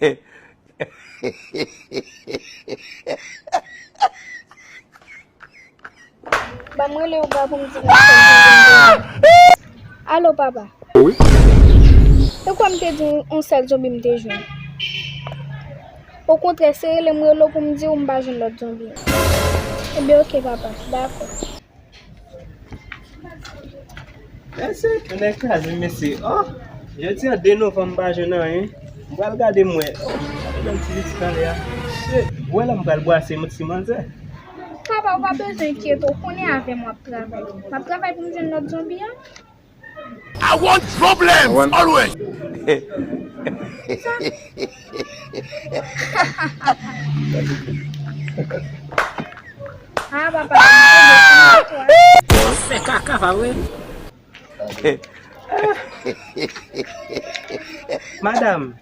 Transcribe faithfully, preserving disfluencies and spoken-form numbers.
Ban m rele Ouga pou m di l yon sèl zonbi m te jwenn. Alo, papa. Wi. Se kwa m te di w yon sèl zonbi m te jwenn? Okontrè, se rele m rele w pou m di w m pa jwenn lòt zonbi. Ebyen, oke, papa. Dakò. Mesye, tonnè kraze, mesye. Oh, jodi a de novanm, m pa jwenn anyen. M pral gade m wè. Oh, gade yon ti pitit anlè a. Shit, ou wè la m pral bwase yon ti manzè. Papa, ou pa bezwen enkyete w, ou konnen avè m w ap travay. M ap travay pou m jwenn lòt zonbi an. I want problems always. Ah, papa, fè kaka, pa vre? Madam.